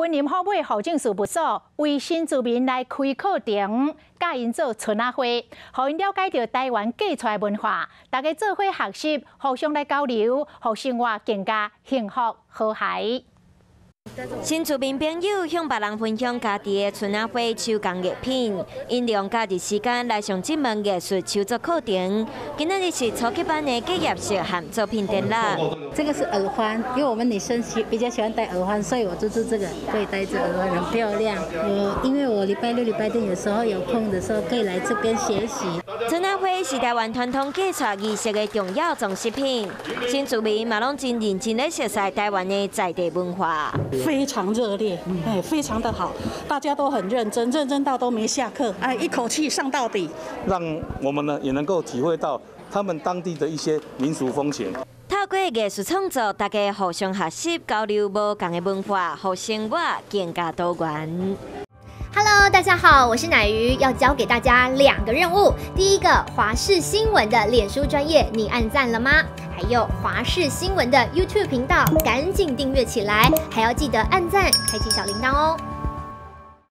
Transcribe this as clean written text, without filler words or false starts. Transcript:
雲林虎尾戶政事務所為新住民來開課程，教𪜶做春仔花，予𪜶了解著台灣嫁出來文化，大家做伙學習，互相來交流，予生活更加幸福和諧。新住民朋友向別人分享家己的春仔花手工藝品，𪜶利用假日時間來上這門藝術手作課程。今仔日是初級班的結業式和作品展覽。這個是耳環，因為我們女生比較喜歡戴耳環，所以我就做這個，可以戴着耳環，很漂亮。我因為我禮拜六、禮拜天有時候有空的時候，可以來這邊學習。春仔花是台灣傳統嫁娶儀式的重要裝飾品，新住民嘛攏真認真咧熟悉台灣的在地文化。非常熱烈，哎，非常的好，大家都很認真，認真到都沒下課，哎，一口氣上到底。讓我們呢也能夠體會到他們當地的一些民俗風情。透過藝術創作，大家互相學習交流無仝的文化，予生活更加多元。 Hello，大家好，我是乃瑜，要交給大家兩個任務。第一個，華視新聞的臉書專頁，你按讚了嗎？還有華視新聞的 YouTube 頻道，趕緊訂閱起來，還要記得按讚，開啟小鈴鐺哦。